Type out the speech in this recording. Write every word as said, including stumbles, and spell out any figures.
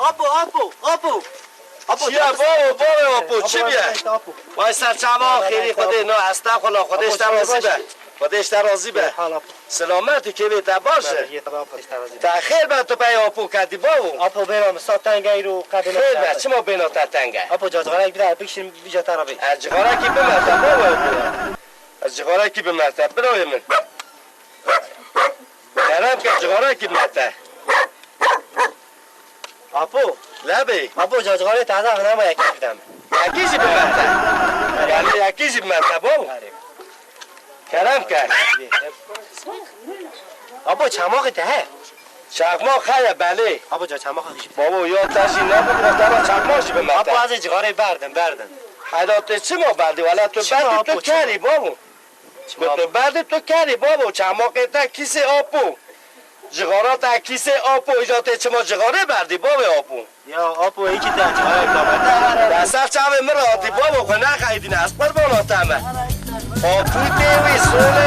Apo, apo, apo. Apo, çi ye, bavo, bavo, apo, çi bîye? Vay ser çava, xêrî Xwedê, no, estexfirullah, Xwedê ji te razî be. Xwedê ji te razî be. Selamet û kêfê te baş e. Te xêr be, tu pey apo ketî, bavo. Apo, bêna min sa teng e îro, qedê xêr be, çima bêna te teng e? Apo, cixarek bide, bikişînim vîca te re bê. Ez cixarekî bime te, bavo, apo. Ez cixarekî bime te, birayê min. Kerem ke, cixarekî bime te. Apo. Lebê. Apo, cixarê taze xinema yekî bide min. Yekî jî bime te. Yani yekî jî bime te, bavo. Kerem ke. Apo, çamaxê te he? Çakma xeye belê. Apo, ca çamaxa xişi. Bavo, ya te jî nebû, te re çakma jî bime te. Apo, ez ê cixarê berdim, berdim. Heyda, tu çima berdî? Wele tu berdî, tu kerî, bavo. Ku tu berdî, tu kerî, bavo, çamaxê te kîsê apo. Cixara te kîsê apo, îca tê çima cixarê berdî, bavê apo? Ya apo, êkî te cixarek da me. Te ser çavê min re hatî, bavo, xwe nexeyidîne, ez qurbana te me. Apo tê wî, solê